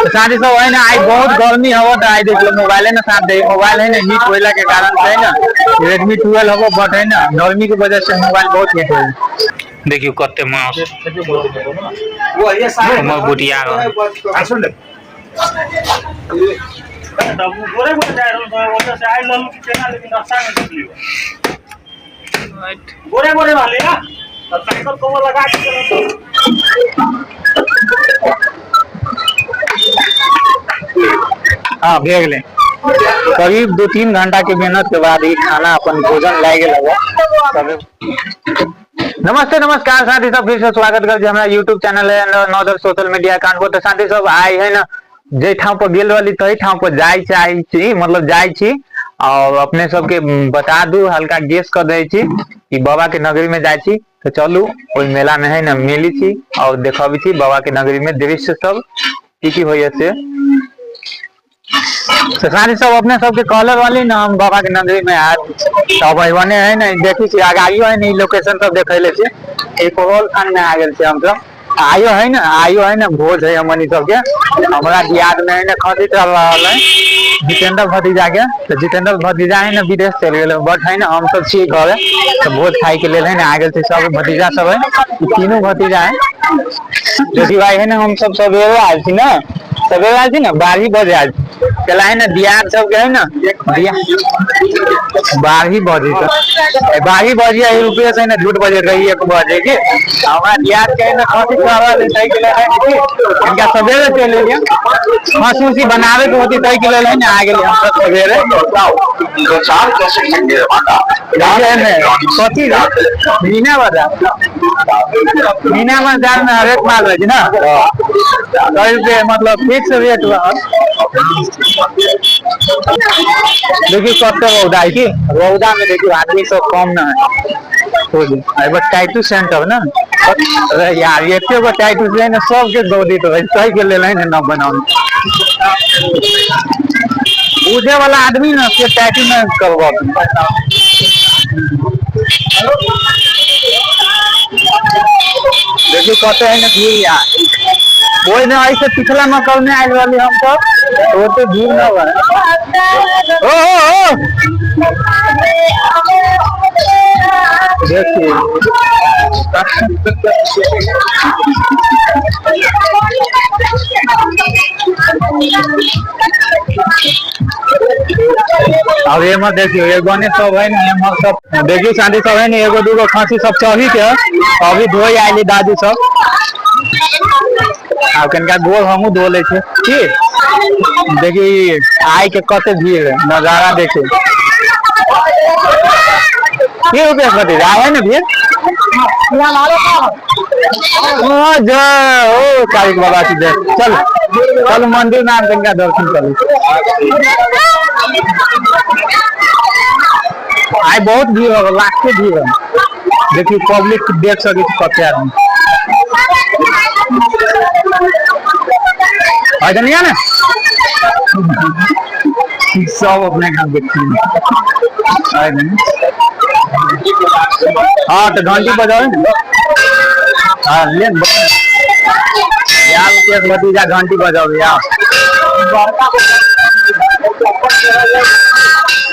तो साथी सब है ना, आई बहुत गर्मी हवा, तो आई देखियो मोबाइल है ना साथ दे, मोबाइल है ना हीट होला के कारण से है ना Redmi 12 हवा, बट है ना गर्मी के वजह से मोबाइल बहुत हीट हो। देखियो कते माउस हमर बुटिया रहल। गोरे गोरे वाले ना साइकिल को लगा के चलो। हाँ, भे गेलै। करीब 2-3 घंटा के मेहनत के बाद ई खाना अपन भोजन लाग गेल हबो। नमस्ते नमस्कार साथी सब, फिर से स्वागत कर हमरा यूट्यूब चैनल है नदर सोशल मीडिया अकाउंट पर। तो साथी सब आए है ना, जे ठाम पर गेल रहली तही ठाम पर जाय चाहे छी, मतलब जाय छी और अपने सबके बता दू, हल्का गेस कर दै छी कि बाबा के नगरी में जाय छी। तो चलू ओहि मेला में है ना मिली छी और देखबी छी बाबा के नगरी में दृश्य सब की की होइए से। तो साथी सब अपने सबके कहले रहली ना हम बाबा के नगरी में आयल, तब अबने है ना देखी छी आगाइयो है ना लोकेशन सब देखैले छी। एक होल खान में आ गेल छी हम सब। आयो है ना, आयो है ना भोज है हमनी सबके। हमरा दियाद में है ना खसी चल रहल है जितेंद्र भतीजा के। तो जितेंद्र भतीजा है ना विदेश चल गेल, बट है ना हम सब छी घरे, तो भोज खाए के लेल है ना आ गेल छी। सब भतीजा सब है, ई तीनों भतीजा है। देखी भाई है ना हम सब सवेरे आयल छी ना, सवेरे आयल छी ना 12 बजे आयल छी। चला है ना दियाद सबके है ना दिया 12 बजे तो 12 बजे आई रुपये से ना झूठ बजे रही 1 बजे के हमरा दियाद के है ना खसी खा रहल है, ताहि के लेल है कि इनका सवेरे चले गेल। खसी उसी बनावे के होती ताहि के लेल है ना आ गेल हम सब सवेरे। कथी मीना बाजार, मीना बाजार में हरेक माल रहे ना 100 रुपये, मतलब फिक्स रेट रहल। देखिए कते रौदा है कि रौदा में देखियो आदमी सब कम न है। एगो टैटू सेंटर ना, अरे यार एते गो टैटू से ना सबके दौड़ित रहे, सही के लेल है ना न बनाऊ। बुझे वाला आदमी ना से टैटू न करबो। देखियो कते है ना भीड़ यार। ओहि में ऐसे पिछला मकल में आयल रहली हम सब, तो ओते भीड़ न रहे। ओ, ओ, ओ। देखिए अब एमहर देखियो एगो ने सब है ना, एमहर सब देखियो शांति सब है ना, एगो दूगो खांसी सब चढ़ी के अभी धोई आयली दादी सब। आब कनिका गोल हमहूँ धो लै छी की। देखी आइ के कते भीड़ है, नजारा देखी की रुपया भतीजा आए है ना भीड़। ओ जय ओ काली बाबा की जय। चल चल मंदिर में आब कनिका दर्शन करू। आइ बहुत भीड़ हो, लाख के भीड़ है। देखियो पब्लिक देख सके छी कते आदमी। आ जानिए ना सब अपने घर देखते हैं। हाँ तो घंटी बजाओ। हाँ ले यार एक भतीजा घंटी बजाओ यार।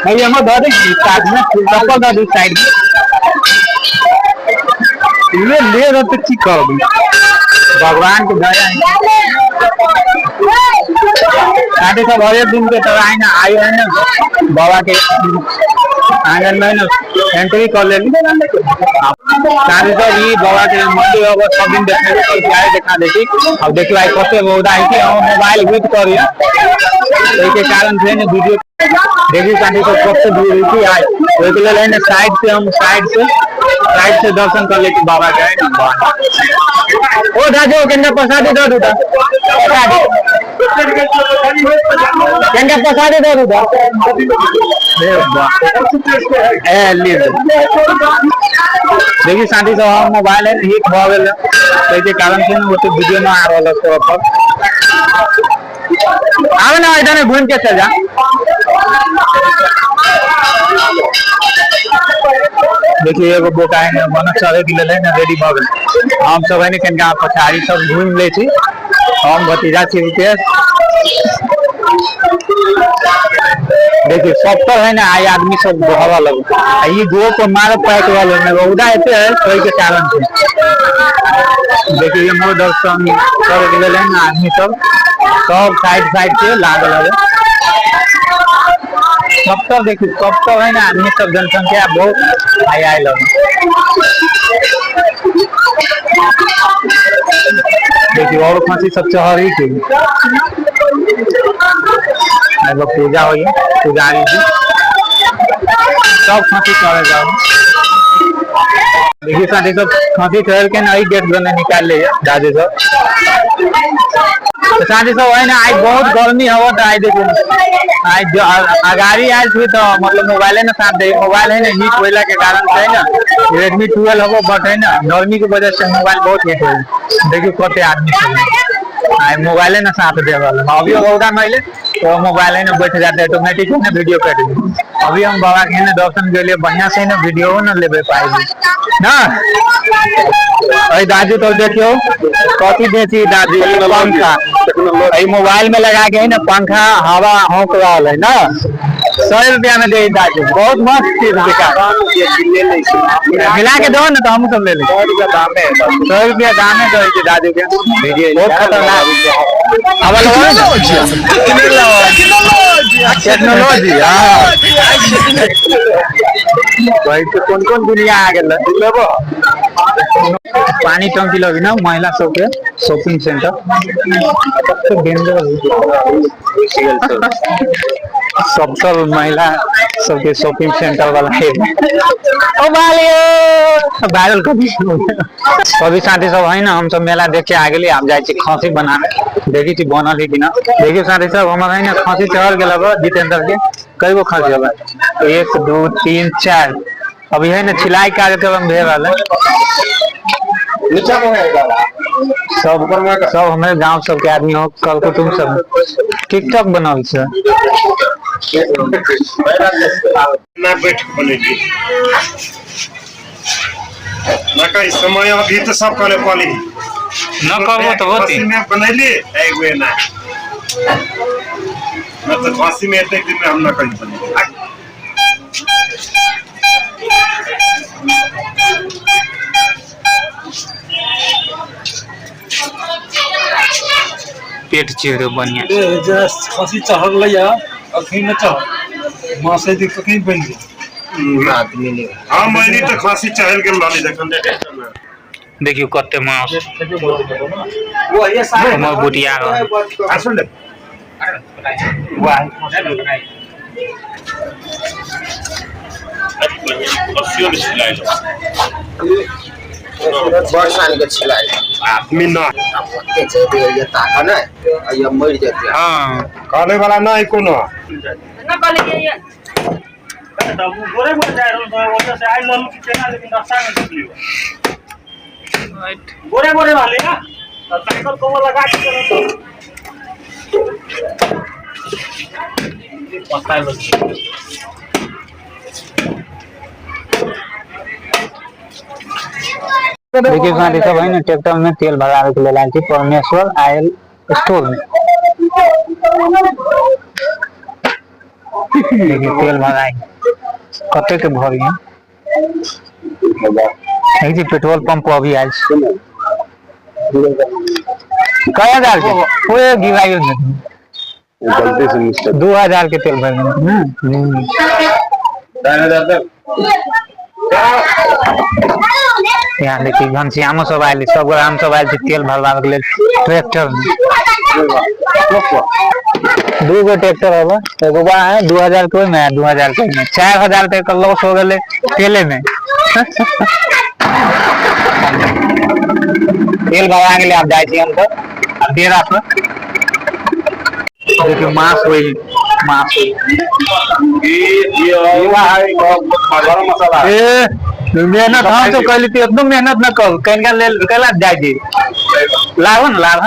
नहीं हम दे दे साइड में चप्पल दे दी साइड में। ले ले रहा तो ठीक कर दी भगवान के दया है। साढ़े सब हरेक दिन के तरह है ना आयो है ना बाबा के आंगन में ना एंट्री कर लेली। साढ़े सब ई बाबा के मंदिर होगा सब दिन देखने के आए देखा देखी। अब देखियो आई कते रौदा है कि हम मोबाइल हीट करिए एहि के कारण से ना वीडियो देखी। साढ़े सब कते भीड़ है कि आए ओहि के लेल है ना साइड से हम साइड से दर्शन कर लेती बाबा के है ना। ओ दादू केंद्र प्रसादी दो दू केंद्र प्रसादी दो दू ए ले देखी साथी सब हम मोबाइल है हीट भ गेल ताहि के कारण से ना ओते वीडियो ना आ रहल है पर। आवे ना इधर घूम के चल जा। देखिए एगो बोका है ना मन चढ़े के लेल है ना रेडी भ गेल। हम सब है ना कनिका पछाड़ी सब घूम ले छी। हम भतीजा छी रुपेश देखिए सब तो है ना आई आदमी सब बहावा लगे आ ई गो को मारे पैक वाले में रौदा एते है कोई के कारण से। देखिए ये मोर दर्शन कर गेल है ना आदमी सब सब साइड साइड से लागल है। सब तो देखिए सब तो है ना आदमी सब जनसंख्या बहुत आई आई लगे। देखिए और खांसी सब चढ़ी के एगो पूजा होइए पुजारी जी सब खांसी चढ़े जाओ। देखिए साथी सब खांसी चढ़ के ना गेट बने निकाल ले दादी सब। तो साथी सब है ना आज बहुत गर्मी हवा तो आज देखो आज जो अगाड़ी आयल थी तो मतलब मोबाइल ना साथ दे मोबाइल है ना हीट होला के कारण से है ना रेडमी 12 हवा बट है ना गर्मी के वजह से मोबाइल बहुत हीट हो। देखिए कते आदमी सब आज मोबाइल ना साथ दे वाला अभी रौदा में अइले तो मोबाइल है ना बैठ जाते ऑटोमेटिक है ना वीडियो कट गई। अभी हम बाबा के ना दर्शन के लिए बढ़िया से ना वीडियो ना लेबे पाए ना। अरे दादी तो देखियो कथी बेची दादी पंखा अरे मोबाइल में लगा के है ना पंखा हवा हौक रहा है ना 100 रुपया में दे दादी बहुत मस्त चीज बिका मिला के दो ना तो हम सब ले ले 100 रुपया दाम है दो दादी के बहुत खतरनाक हवा टेक्नोलॉजी हाँ भाई तो कौन कौन दुनिया आ गेल पानी टंकी लगी ना महिला सबके शॉपिंग सेंटर सब सब महिला सबके शॉपिंग सेंटर वाला है। ओ बालियो वायरल कभी कभी साथी सब है ना हम सब मेला देख के आ गेली आब जाइ छी खांसी बनावे देखी छी बनल है कि ना। देखिए साथी सब हमर है ना खांसी चढ़ गेल अब जितेंद्र के कई गो खांसी हबे 1 2 3 4 अभी है ना छिलाई कार्यक्रम भे रहल है। सब सब हमारे गांव सब के आदमी हो कल कुटुम्ब सब ठीक ठाक बनल छै। ना बैठ बनेगी ना कहीं समय अभी तो सब करे पड़ी न कहबो तो होती खसी में बनैली एगो ना ना तो खसी में एतेक दिन में हम ना कहीं बनेली। पेट चीर बढ़िया जस्ट खसी चढ़ल या अखन न चढ़ल मासे दिन कखन बनि गेल आदमी हाँ मैंने तो खसी चढ़ल के लाली जखन देखियो कते मांस हमर बुटिया रहल। आ सुन ले बरसान के छिलाई आदमी ना ओते जेबे ये ताका ने आ मरि जेते। हाँ कहले वाला नहीं कोनो ना कहले ये तब गोरे गोरे जाय रहल तो ओतऽ से आइल रहलहुँ कि केना लेकिन रास्ता में निकलियो गोरे गोरे वाले ना तो साइकिल को लगा के चलो तो पता लग देखिए साथी सब है ना ट्रैक्टर में तेल भरावे के लेल आयल छी परमेश्वर आयल स्टोर में। देखिए तेल भराई कते के भरी है देखिए पेट्रोल पंप अभी आयल छी कय हजार के ओए गिराइयो नहीं गलती से मिस्टेक 2000 के तेल भर यहाँ देखिए घनश्यामो सब आयल सब गोरा हम सब आयल छी तेल भरवावे के लेल ट्रैक्टर में। दू गो ट्रैक्टर हबे एगो बा है 2000 के में 2000 के में 4000 के लॉस हो गेले तेले में। तेल भरा गेले आब जाइ छी हम सब आ डेरा पर। देखिए मांस होई मांस होई गरम मसाला ए मेहनत हम तो कहली थी इतना मेहनत न कर कहीं ले कैला जाय दी लाभ न लाभ न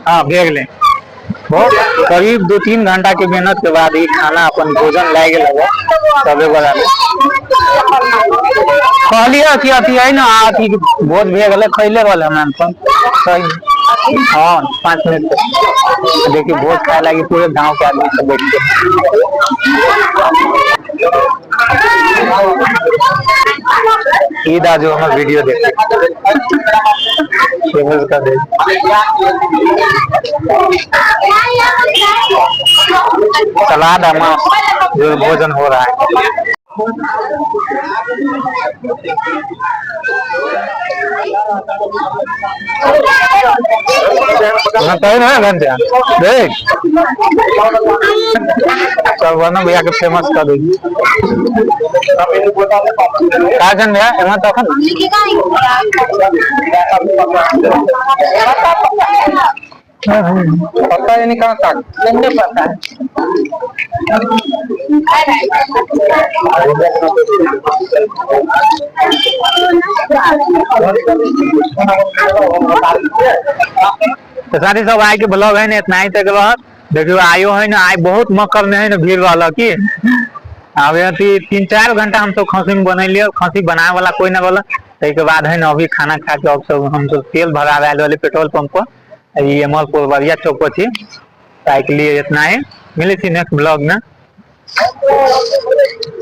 हाँ भेग ले। बहुत करीब 2-3 घंटा के मेहनत के बाद ही खाना अपन भोजन लाग गेल है सबे बड़ा कहलिए कि अथी है ना, अथी भोज भे गेलै, खैले रहल हमरा अपन सही। हाँ, 5 मिनट। देखिए भोज खाए लागी पूरे गांव के आदमी सब बैठ के। ईद आज हम वीडियो देखे फेमस कर दे। सलाद और मांस जो भोजन हो रहा है। हाँ, तभी ना घंटा देख सब वरना भैया के फेमस कर देगी। काजन भैया एमा तखन पता ही नहीं कहाँ तक नहीं पता। तो साथी सब आइ के ब्लॉग है ना इतना ही तक रहत। देखियो आयो है ना, आइ बहुत मकर में है ना भीड़ रहल की। अब अथी 3-4 घंटा हम सब खसी में बनैलिए, खसी बनावे वाला कोई ना रहल। ताहि के बाद है ना अभी खाना खा के अब सब हम सब तेल भरावे आयल रहली पेट्रोल पंप पर। ई एमहर पुरबरिया चौक पर छी। ताहि के लिए इतना ही, मिलै छी नेक्स्ट ब्लॉग में।